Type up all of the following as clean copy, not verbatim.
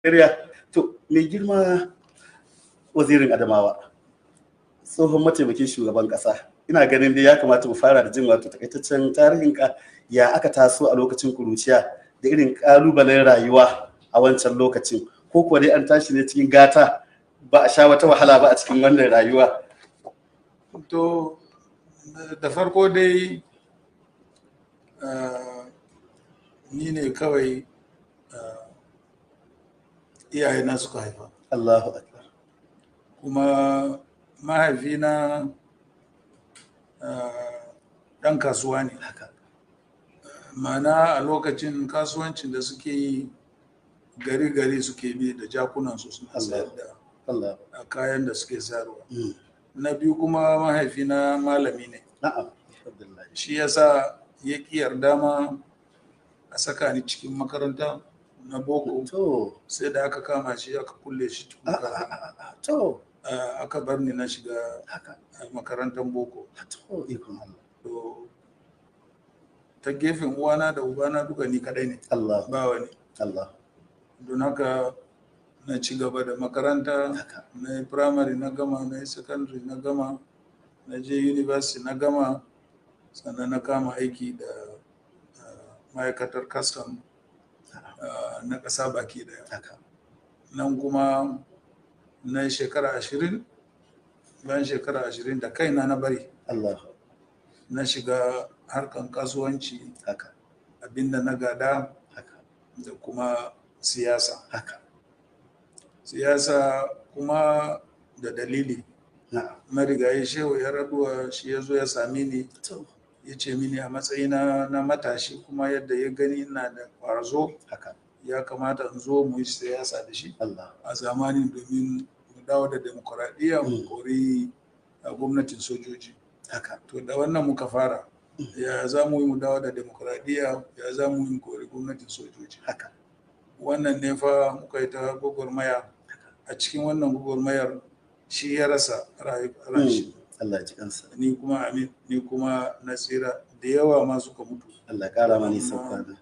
Najeriya. To, mai girma wazirin Adamawa, tsohon mataimakin shugaban ƙasa. Ina ganin dai ya kamata mu fara da jin wato takaitaccen tarihinka, ya aka taso a lokacin kuruciya da irin ƙalubalen rayuwa a wancan lokacin. Ko kuwa dai an tashi ne cikin gata, ba a sha wata wahala ba a cikin wannan rayuwa? To, da farko dai ni ne kawai iyayena suka haifa. Allahu akbar. Kuma mahaifina ɗan kasuwa ne. Ma'ana, a lokacin kasuwancin da suke yi, gari-gari suke bi da jakunansu suna sayar da Allah. kayan da suke sayarwa. Na biyu kuma, mahaifina malami ne. Alhamdulillah. Shi yasa ya ƙi yarda ma a saka ni cikin makaranta na boko, sai da aka kama shi aka kulle shi tukun kafin aka bar ni na shiga makarantar boko. To, ikon Allah. To, ta gefen uwana da ubana duka ni kadai ne, Allah. ba wani. Allah. Don haka na ci gaba da makaranta. Na yi primary na gama, na yi secondary na gama, na je university na gama, sannan na kama aiki da ma'aikatar custom na ƙasa baki daya. Nan kuma na yi shekara 20. Bayan shekara 20, da kaina na bari, Allah. na shiga harkan kasuwanci, abinda na gada, da kuma siyasa. Siyasa kuma da dalili. Marigayi Shehu Yar'Adua shi ya zo ya same ni, ya ce mini a matsayina na matashi, kuma yadda ya gani ina da ƙwazo, ya kamata in zo mu yi siyasa da shi Allah. a zamanin, domin mu dawo da demokuraɗiyya, mu kori a gwamnatin sojoji. To, da wannan muka fara, ya za mu yi mu dawo da demokuraɗiyya, ya za mu yi mu kori gwamnatin sojoji. Wannan ne fa muka yi ta gwagwarmaya. A cikin wannan gwagwarmayar shi ya rasa ranshi. Allah ya ji kansa. Ni kuma, amin, ni kuma na tsira. Da yawa ma suka mutu. Allah ya kara mana nisan kwana.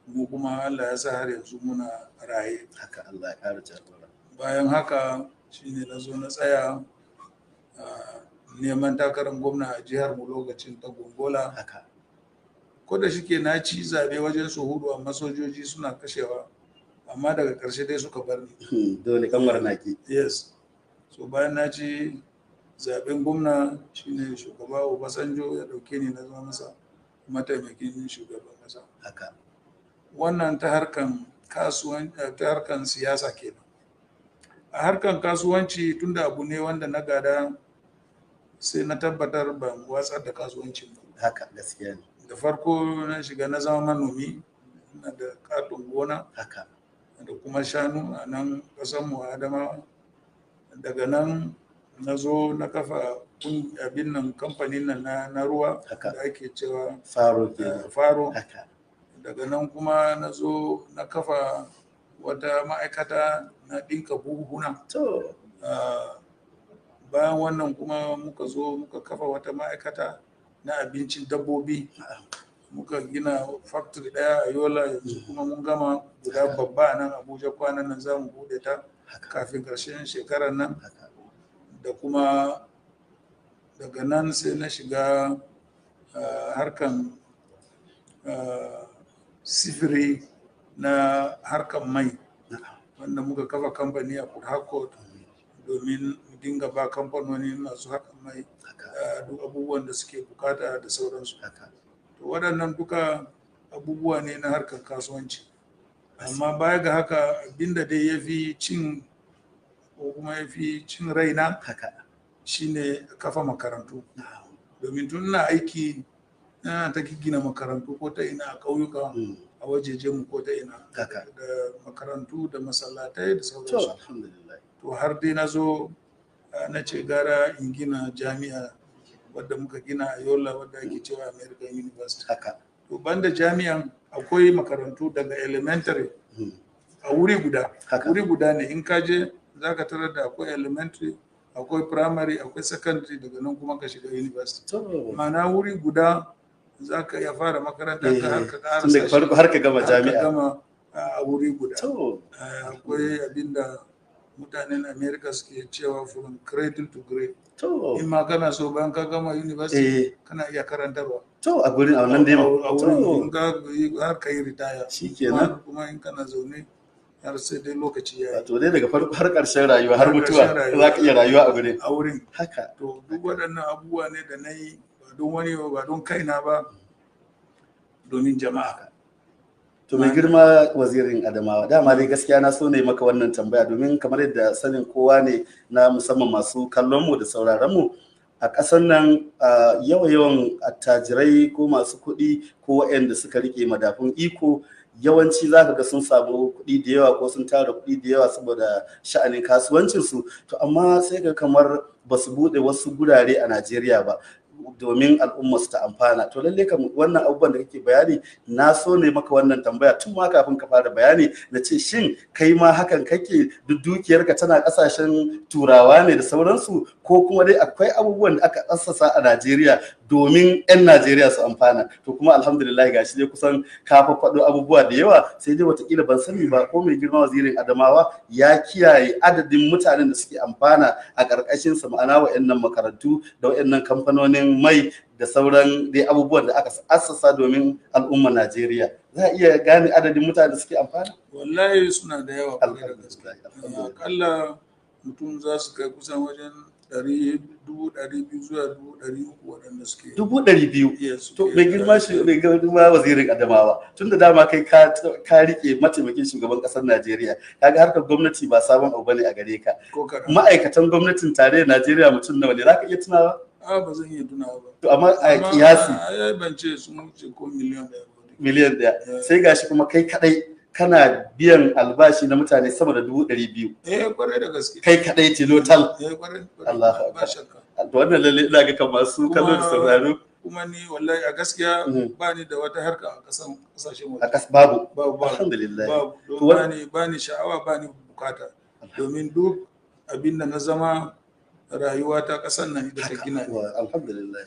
Mu kuma Allah ya sa har yanzu muna raye. Haka, Allah ya kara jagora. Bayan haka shine na zo na tsaya neman takarar gwamna a jihar mu lokacin, ta Gongola. Ko da shike na ci zabe wajen su hudu, amma sojoji suna kashewa, amma daga ƙarshe dai suka bar ni. Dole kanwar naki. Yes. So bayan na ci zaben gwamna, shine shugaba Obasanjo ya dauke ni na zama masa mataimakin shugaban kasa. Wannan ta harkan kasuwan ta harkan siyasa kenan. A harkan kasuwanci, tunda abu ne wanda na gada, sai na tabbatar ban watsar da kasuwancin ba. Haka, gaskiya ne. Da farko na shiga na zama manomi, ina da katon gona da kuma shanu a nan ƙasanmu a Adamawa. Daga nan na zo na kafa abin nan, kamfanin nan na ruwa da ake cewa Faro kenan. Faro. Daga nan kuma na zo na kafa wata ma'aikata na ɗinka buhuhuna. Bayan wannan kuma muka zo muka kafa wata ma'aikata na abincin dabbobi. Muka gina factory ɗaya a Yola, yanzu kuma mun gama guda babba a nan Abuja, kwanan nan za mu buɗe ta kafin ƙarshen shekarar nan. Da kuma daga nan sai na shiga harkan sifiri na harkan mai, wanda muka kafa kamfani a Port Harcourt domin mu dinga ba kamfanoni masu harkan mai duk abubuwan da suke bukata da sauransu. To, waɗannan duka abubuwa ne na harkar kasuwanci. Amma baya ga haka, abinda dai ya fi cin ko kuma ya fi cin raina shine kafa makarantu, domin tun ina aiki ina ta gina makarantu ko ta ina a ƙauyuka, a wajejen mu ko ta ina, da makarantu da masallatai da sauransu. Alhamdulillah. To, har dai na zo na ce gara in gina jami'a, wadda muka gina a Yola, wadda ake cewa American University. To, banda jami'an, akwai makarantu daga elementary a wuri guda. Wuri guda ne, in ka je za ka tarar da akwai elementary, akwai primary, akwai secondary, daga nan kuma ka shiga university. Ma'ana, wuri guda za ka iya fara makaranta ka har ka Tun daga karasa farko har ka gama har ka jami'a. gama. a wuri guda. To. Akwai abinda mutanen America suke cewa "from cradle to grave". To. In ma kana so, bayan ka gama university, kana iya karantarwa. To, a gurin, a wannan dai. A wurin To. in ka har ka yi ritaya. Shikenan. Kuma in kana zaune har sai dai lokaci ya yi. Wato dai daga farko har ƙarshen rayuwa, har Har mutuwa, ƙarshen rayuwa. za ka iya rayuwa a gurin. A wurin. Haka. To, duk waɗannan abubuwa ne da na yi ba don wani ba, ba don kaina ba, domin jama'a. To, mai girma wazirin Adamawa, dama dai gaskiya na so ne maka wannan tambaya domin kamar yadda sanin kowa ne na musamman masu kallon mu da sauraron mu a ƙasar nan, yawa-yawan attajirai ko masu kuɗi ko waɗanda suka rike madafun iko, yawanci za ka ga sun samu kuɗi da yawa ko sun tara kuɗi da yawa saboda sha'anin kasuwancinsu. To, amma sai ga kamar ba su buɗe wasu gurare a Najeriya ba domin al'umma su ta amfana. To, lalle kam wannan abubuwan da kake bayani, na so ne maka wannan tambaya tun ma kafin ka fara bayani, na ce shin kai ma hakan kake, duk dukiyarka tana kasashen Turawa ne da sauransu, ko kuma dai akwai abubuwan da aka assasa a Najeriya domin 'yan Najeriya su amfana? To, kuma alhamdulillah, gashi dai kusan ka faɗo abubuwa da yawa. Sai dai watakila ban sani ba ko mai girma wazirin Adamawa ya kiyaye adadin mutanen da suke amfana a ƙarƙashin sa, ma'ana wa'annan makarantu da wa'annan kamfanonin mai da sauran dai abubuwan da aka assasa domin al'ummar Najeriya. Za a iya gane adadin mutanen da suke amfana? Wallahi suna da yawa kwarai da gaske. Alhamdulillah, alhamdulillah. Akalla mutum za su kai kusan wajen 200,000 zuwa 300,000 waɗanda suke 200,000? iya suke. To, mai girma shi mai girma wazirin Adamawa, tun da dama kai ka rike mataimakin shugaban kasar Najeriya, kaga harkar gwamnati ba sabon abu bane a gare ka. Ko kaɗan. Ma'aikatan gwamnatin tarayyar Najeriya mutum nawa ne, zaka iya tunawa? A, ba zan iya tunawa ba. To, amma a Amma, kiyasi? Ai ban ce sun wuce ko miliyan 1 ba. Miliyan 1. Sai gashi kuma kai kadai kana biyan albashi na mutane sama da 200,000. Eh, kwarai da gaske. Kai kadai tilo tal. Eh, kwarai kwarai, Allahu ba akbar. shakka. To, wannan lalle ina ga kan masu kallo da sauraro. Kuma ni wallahi a gaskiya ba ni da wata harka a kasashen A waje. kas babu? Babu, babu. Alhamdulillah. Babu. To, Don ba ni sha'awa, ba ni bukata, domin duk abin da na zama, rayuwa ta kasan nan ita ta gina ni. Alhamdulillah.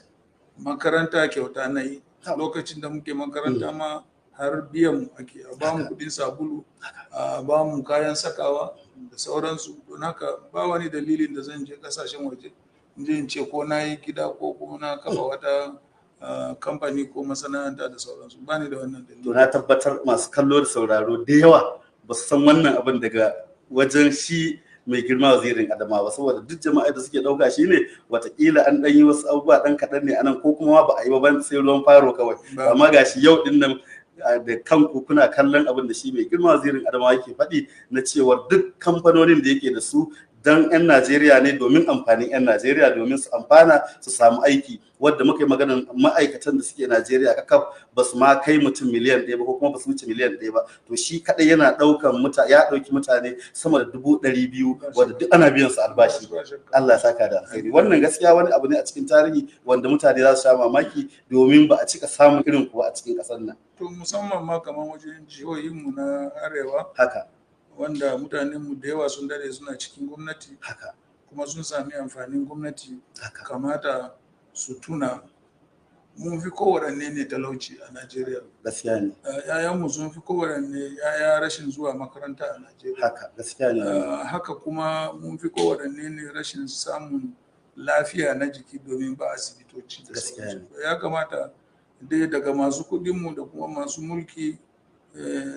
Makaranta kyauta na yi. Lokacin da muke makaranta ma har biyan mu ake, a ba mu kudin sabulu, a ba mu kayan sakawa da sauransu. Don haka ba wani dalilin da zan je kasashen waje in je in ce ko na yi gida ko kuma na kafa wata kamfani ko masana'anta da sauransu. Ba ni da wannan To, dalili. na tabbatar masu kallo da sauraro da yawa ba su san wannan abin daga wajen shi mai girma wazirin Adamawa, saboda duk jama'a da suke dauka shine watakila an dan yi wasu abubuwa dan kaɗan ne anan, ko kuma ba a yi ba, ban sai ruwan faro kawai. Ba. Amma gashi yau din nan da kanku kuna kallon abin da shi mai girma wazirin Adamawa yake faɗi na cewar duk kamfanonin da yake da su dan 'yan Najeriya ne, domin amfanin 'yan Najeriya, domin su amfana su samu aiki, wadda muka yi maganar ma'aikatan da suke Najeriya kakaf ba su ma kai mutum miliyan 1 ba, ko kuma ba su wuce miliyan 1 ba. To, shi kaɗai yana ɗaukan ya ɗauki mutane sama da 200,000 wadda duk ana biyan su albashi. Ba shakka. Allah ya saka da alkhairi. Wannan gaskiya wani abu ne a cikin tarihi wanda mutane za su sha mamaki, domin ba a cika samun irin ku ba a cikin ƙasar nan. To, musamman ma kamar wajen jihohinmu na arewa, wanda mutanenmu da yawa sun dade suna cikin gwamnati kuma sun sami amfanin gwamnati, kamata su tuna mun fi kowaɗanne ne talauci a Najeriya. Gaskiya ne. ‘Ya'yanmu sun fi kowaɗanne ‘ya'ya rashin zuwa makaranta a Najeriya. Haka, gaskiya ne. Haka kuma mun fi kowaɗanne ne rashin samun lafiya na jiki domin ba asibitoci da sauransu. Ya kamata dai daga masu kuɗinmu da kuma masu mulki,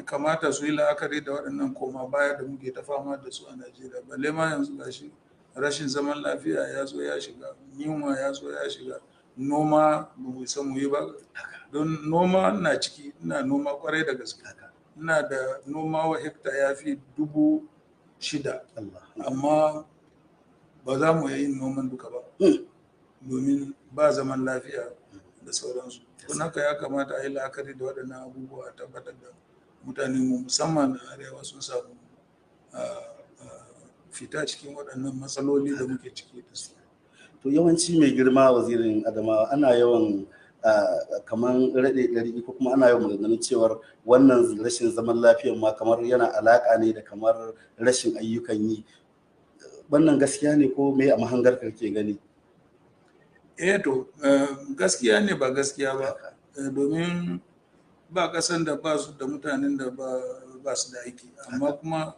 kamata su yi la'akari da waɗannan koma baya da muke ta fama da su a Najeriya. Balle ma yanzu gashi rashin zaman lafiya ya zo ya shiga, yunwa ya zo ya shiga, noma ba mu isa mu yi ba. Don noma na ciki, ina noma kwarai da gaske. Ina da noma wa hekta ya fi 6,000. Allah. Amma ba za mu iya yin noman duka ba domin ba zaman lafiya da sauransu. Don haka ya kamata a yi la'akari da waɗannan abubuwa, a tabbatar da mutane mu musamman na arewa sun samu fita cikin waɗannan matsaloli da muke ciki da su. To, yawanci mai girma wazirin Adamawa, ana yawan kamar raɗe ɗari ko kuma ana yawan maganganun cewar wannan rashin zaman lafiyar ma kamar yana alaƙa ne da kamar rashin ayyukan yi. Wannan gaskiya ne, ko me a mahangar ka kake gani? Eh, to, gaskiya ne ba gaskiya ba. Domin ba ƙasan da ba su da mutanen da ba ba su da aiki, amma kuma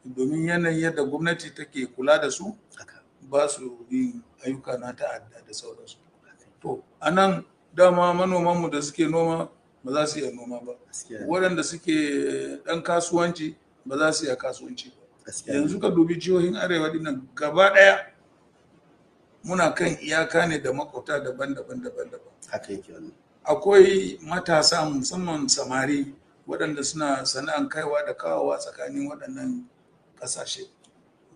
domin yanayin yadda gwamnati take kula da su, ba su yin ayyuka na ta'adda da sauransu. To a nan dama manomanmu da suke noma ba za su iya noma ba, waɗanda suke ɗan kasuwanci ba za su iya kasuwanci ba. Yanzu ka dubi jihohin arewa dinnan gaba ɗaya, muna kan iyaka ne da makwabta daban-daban daban-daban. Haka yake wannan. Akwai matasa, musamman samari, waɗanda suna sana'an kaiwa da kawowa tsakanin waɗannan ƙasashe,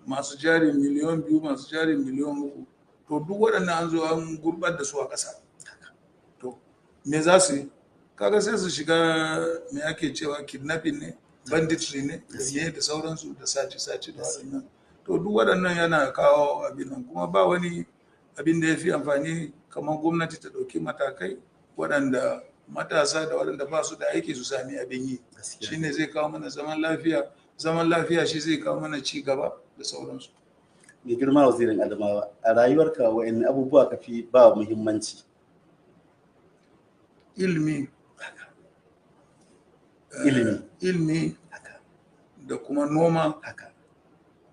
masu jari miliyan 2, masu jari miliyan 3. To duk waɗannan an zo an gurɓar da su a ƙasa. To me za su yi? Kaga sai su shiga, me ake cewa, kidnapping ne, banditry ne, da me da sauransu, da sace-sace da waɗannan. To duk waɗannan yana kawo abin nan. Kuma ba wani abin da ya fi amfani kamar gwamnati ta ɗauki matakai waɗanda matasa da waɗanda ba su da aiki su sami abin yi. Shine zai kawo mana zaman lafiya. Zaman lafiya shi zai kawo mana ci gaba da sauransu. Mai girma Wazirin Adamawa, a rayuwarka wa'in abubuwa ka fi ba muhimmanci? Ilimi. Ilimi. Ilimi da kuma noma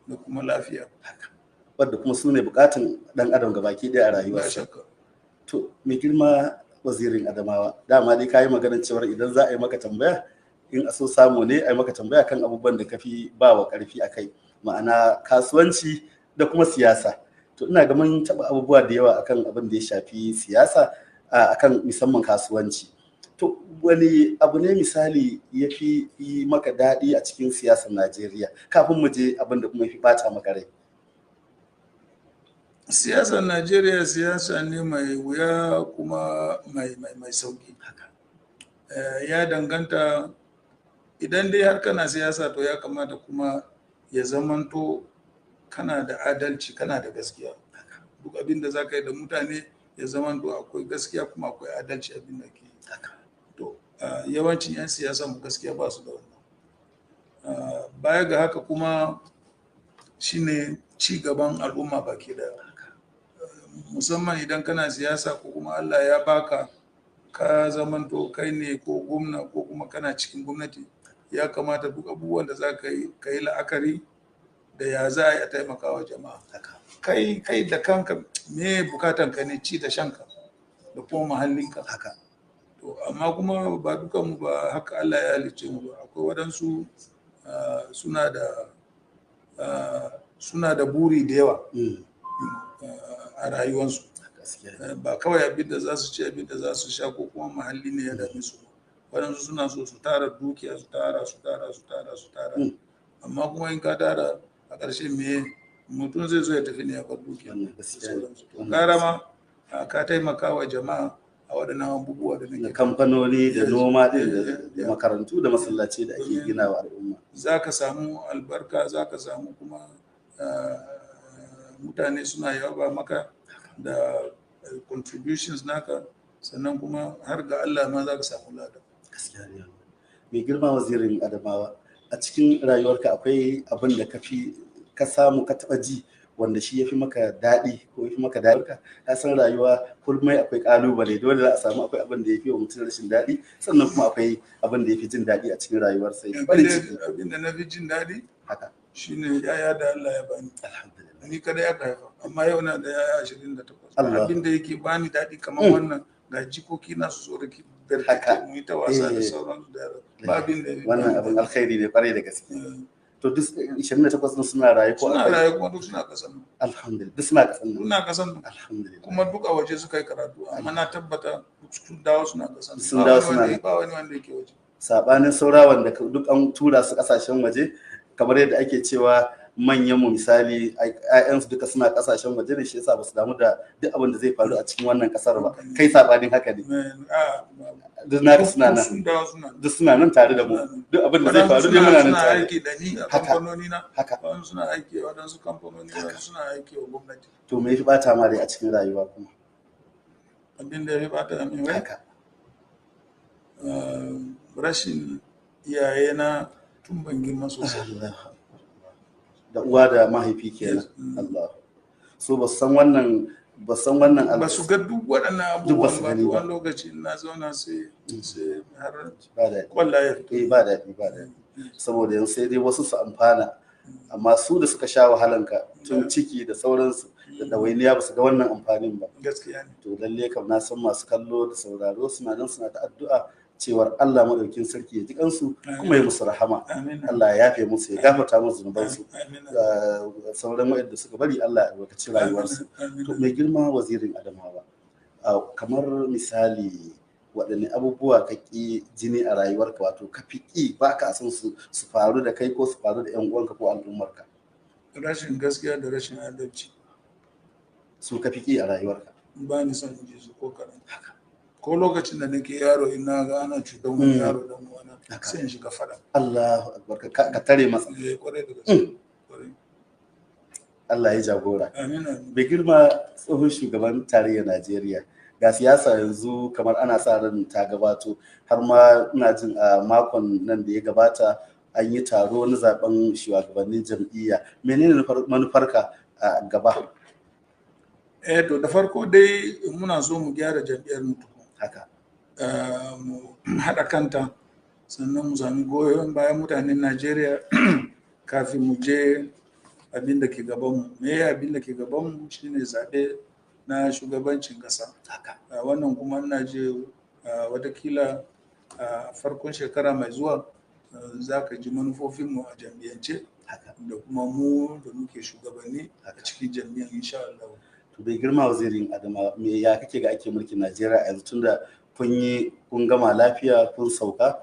da kuma lafiya. Wadda kuma su ne bukatun dan adam gabaki ɗaya a Ba rayuwarsa. shakka. To mai girma Wazirin Adamawa, dama dai kayi maganar cewar idan za a yi maka tambaya, in a so samu ne a yi maka tambaya kan abubuwan da ka fi ba wa karfi a kai, ma'ana kasuwanci da kuma siyasa. To ina ga mun taɓa abubuwa da yawa akan abin da ya shafi siyasa, akan musamman kasuwanci. To wani abu ne misali ya fi yi maka daɗi a cikin siyasar Najeriya, kafin mu je abin da kuma ya fi ɓata maka rai? Siyasar Najeriya siyasa ne mai wuya kuma mai sauki. Ya danganta. Idan dai har kana siyasa, to ya kamata kuma ya zamanto kana da adalci, kana da gaskiya. Duk abin da za ka yi da mutane ya zamanto akwai gaskiya kuma akwai adalci abin da ke yi. To yawancin 'yan siyasa mu gaskiya ba su da wannan. Baya ga haka kuma shine ci gaban al'umma baki daya. Musamman idan kana siyasa ko kuma Allah ya baka ka zamanto kai ne ko gwamna ko kuma kana cikin gwamnati, ya kamata duk abubuwan da za ka yi, ka yi la'akari da ya za a yi a taimaka wa jama'a. Kai kai da kanka, me bukatan ka ne? Ci da shanka da kuma muhallinka. To amma kuma ba dukanmu ba haka Allah ya halicce mu ba. Akwai waɗansu suna da buri da yawa a rayuwansu. Ba kawai abin da za su ci, abin da za su sha ko kuma muhalli ne ya dame su ba. Waɗansu suna so su tara dukiya, su tara, su tara, su tara, su tara. Amma kuma in ka tara, a ƙarshe me? Mutum zai zo ya tafi ne ya bar dukiya Wannan da gaskiya ne. sauransu. To gara ma ka taimaka wa jama'a a waɗannan abubuwa da Da nake kamfanoni da noma din da makarantu da masallaci da ake gina wa al'umma. Za ka samu albarka, za ka samu kuma mutane suna yaba maka da contributions naka, sannan kuma har ga Allah ma za ka samu lada. Gaskiya ne wannan. Mai girma Wazirin Adamawa, a cikin rayuwarka akwai abin da ka fi ka samu ka taɓa ji wanda shi ya fi maka daɗi ko ya fi maka daɗi? Ka san rayuwa kulmai akwai ƙalubale, dole za a samu akwai abin da ya fi wa mutum rashin daɗi, sannan kuma akwai abin da ya fi jin daɗi a cikin rayuwarsa, ya fi farin ciki. Abin da na fi jin daɗi shine yaya da Allah ya bani. Alhamdulillah. Ni kada ya haifa, amma yau na da yaya 28. Allah. Abin da yake bani daɗi kamar wannan, ga jikoki na su zo da barkatai, mu yi ta wasa da sauransu da yara, ba abin da ya fi Wannan bani abin daɗi. alkhairi ne kwarai da gaske. To duk 28 din suna raye ko Suna akwai? raye, kuma duk suna ƙasan nan. Alhamdulillah, duk suna kasan nan. Suna ƙasan nan. Alhamdulillah. Kuma duk a waje suka yi karatu, amma na tabbata duk sun dawo suna ƙasan nan. Sun Ba dawo wani suna wanda nan. Ba wani wanda yake waje. Sabanin saura wanda duk an tura su kasashen waje, kamar yadda ake cewa manyan mu misali ƴaƴansu duka suna kasashen waje ne, shi yasa ba su damu da duk abin da zai faru a cikin wannan kasar ba. Kai sabanin haka ne? Duk naka suna nan? Sun dawo suna nan. Duk suna nan tare da mu, duk abin da zai faru dai muna nan Suna tare. aiki da ni a kamfanoni na. Waɗansu suna aiki a waɗansu kamfanoni, waɗansu suna aiki wa gwamnati. To me yafi bata ma rai a cikin rayuwa kuma? Abin da ya fi bata min rai, rashin iyaye na tun ban girma sosai. Allah. Da uwa da mahaifi kenan? Yes. Allah. So ba su san wannan, ba su san wannan Ba su ga duk waɗannan Duk ba su abubuwan ba. gani ba. Wani lokaci na zauna sai har Ba daɗi. kwalla ya fito. Eh, ba daɗi, ba daɗi. Saboda yanzu sai dai wasu su amfana, amma su da suka sha wahalanka tun ciki da sauransu da ɗawainiya, ba su ga wannan amfanin ba. Gaskiya ne. To lalle kam na san masu kallo da sauraro suna nan suna ta addu'a cewar Allah madaukin sarki ya ji kansu kuma ya musu rahama. Amin. Allah ya yafe musu, ya gafarta musu zunubansu. Amin. Sauran waɗanda suka bari, Allah ya albarkaci rayuwarsu. Amin. To, mai girma wazirin Adamawa, kamar misali waɗanne abubuwa ka ƙi jini a rayuwarka, wato ka fi ƙi, ba ka son su faru da kai ko su faru da 'yan uwanka ko al'ummarka? Rashin gaskiya da rashin adalci. Su ka fi ƙi a rayuwarka? Ba ni son in ji su ko kaɗan. Ko lokacin da nake yaro, ina ga ana cutar wani yaro dan uwana, sai in shiga faɗa. Allahu akbar, ka tare masa. Eh, kwarai da gaske, kwarai. Allah ya jagora. Amin, amin. Mai girma tsohon shugaban tarayyar Najeriya, ga siyasa yanzu kamar ana sa ran ta gabato, har ma ina jin a makon nan da ya gabata an yi taro na zaben shugabannin jam'iyya. Menene manufarka a gaba? Eh, to, da farko dai muna so mu gyara jam'iyyar mu tukun. Mu haɗa kanta, sannan mu sami goyon bayan mutanen Najeriya kafin mu je abin da ke gabanmu. Me ya abin da ke gabanmu? Shine zaɓe na shugabancin ƙasa. Wannan kuma ina je watakila a farkon shekara mai zuwa za ka ji manufofinmu a jam'iyyance da kuma mu da muke shugabanni a cikin jam'iyyar, insha Allah. To, mai girma wazirin Adama, me ya kake ga ake mulkin Najeriya a yanzu, tunda kun yi kun gama lafiya, kun sauka,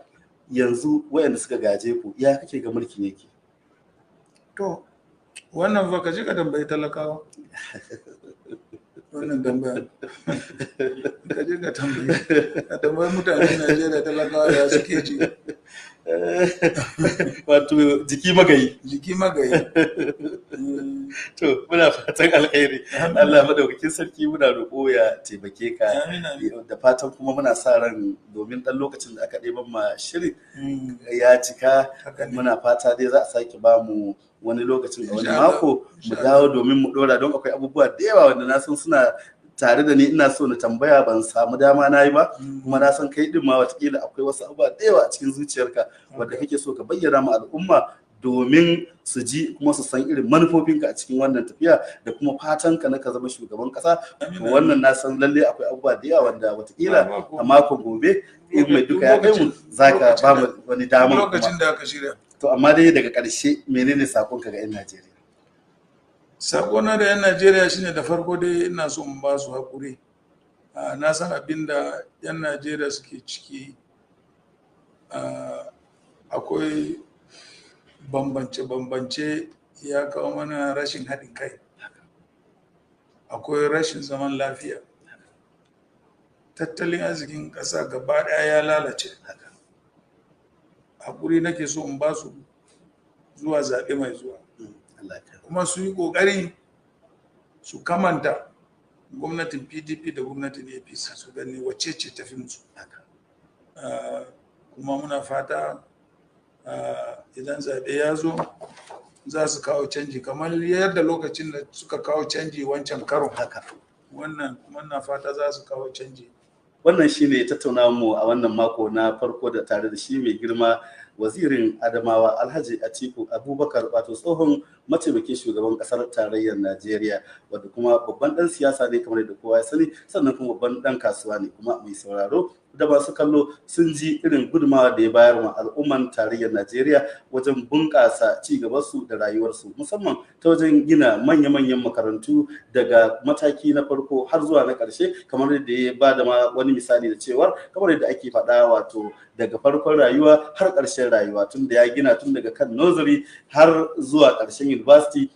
yanzu wayanda suka gaje ku, ya kake ga mulkin yake? To, wannan fa ka je ka tambayi talakawa. Wannan tambaya, ka je ka tambayi mutanen Najeriya, talakawa, ya suke ji. Wato jiki magayi. Jiki magayi. To, muna fatan alkhairi. Allah madaukakin sarki muna roƙo ya taimake ka. Amin, amin. Da fatan kuma muna sa ran, domin ɗan lokacin da aka ɗeban ma shirin ya cika, Haka ne. muna fata dai za a sake ba mu wani lokacin a wani Insha Allah. mako mu Insha dawo domin mu ɗora, don akwai abubuwa da yawa wanda na san suna tare da ni, ina so na tambaya, ban samu dama na yi ba. Kuma na san kai din ma watakila akwai wasu abubuwa da yawa a cikin zuciyarka wanda kake so ka bayyana ma al'umma domin su ji kuma su san irin manufofinka a cikin wannan tafiya da kuma fatanka na ka zama shugaban kasa. Amin, To, wannan na san lalle akwai abubuwa da yawa wanda watakila a makon gobe, in mai duka ya kai mu, zaka ba mu wani damar kuma. Lokacin da aka shirya. To, amma dai daga ƙarshe, menene sakonka ga 'yan Najeriya? Sakona da 'yan Najeriya shine, da farko dai ina so in ba su haƙuri. Na san abin da 'yan Najeriya suke ciki. Akwai bambance-bambance, ya kawo mana rashin haɗin kai. Akwai rashin zaman lafiya. Tattalin arzikin ƙasa gaba ɗaya ya lalace. Haƙuri nake so in ba su zuwa zaɓe mai zuwa. Allah ya Kuma su yi ƙoƙari su kamanta gwamnatin PDP da gwamnatin APC, su gani wacce ce tafi musu. Kuma muna fata idan zaɓe ya zo za su kawo canji kamar yadda lokacin da suka kawo canji wancan karon. Wannan kuma na fata za su kawo canji. Wannan shine tattaunawar mu a wannan mako na farko da tare da shi mai girma wazirin Adamawa, Alhaji Atiku Abubakar, wato tsohon mataimakin shugaban kasar tarayyar Najeriya, wanda kuma babban dan siyasa ne kamar yadda kowa ya sani, sannan kuma babban dan kasuwa ne. Kuma mai sauraro da masu kallo sun ji irin gudunmawa da ya bayar wa al'umman tarayyar Najeriya wajen bunƙasa ci gabansu da rayuwarsu, musamman ta wajen gina manya-manyan makarantu daga mataki na farko har zuwa na ƙarshe, kamar yadda ya ba da ma wani misali da cewar kamar yadda ake faɗa, wato daga farkon rayuwa har ƙarshen rayuwa, tun da ya gina tun daga kan nursery har zuwa ƙarshen university.